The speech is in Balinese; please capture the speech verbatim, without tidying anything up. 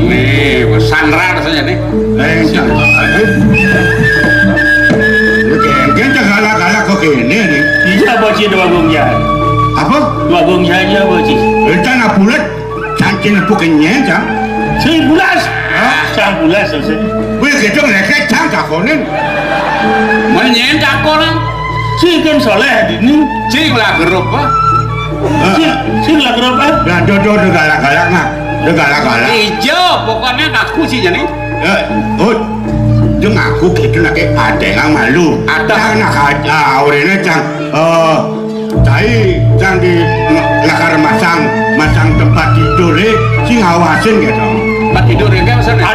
Nih, sandra rasanya nih. Eh, enggak. Lu kengkeng cak galak-galak kok gini nih. Iya, Boci, dua gong ya. Apa? Dua gong saja, Boci. Rencana bulat, cancin aku kenyang, Cang. Seribu belas. Hah? Sang belas, selesai. Wih, gitu ngelekek, Cang, takonin. Menyen takonan. Si kan soleh ini. Si lah gerup, Pak. Si, si lah gerup, Pak. Nah, jodoh udah galak-galak, nah. Udah galak-galak. Ijo, pokoknya ngaku sih, jadi. Eh, Ut. Dia ngaku gitu, nak, kayak ada yang malu. Ada. Nah, nah, aja, orangnya, Cang. Eh, Cai, Cang di lakar masang, masang tempat tidur, eh, si ngawasin gitu. Tempat tidur ini kan sana.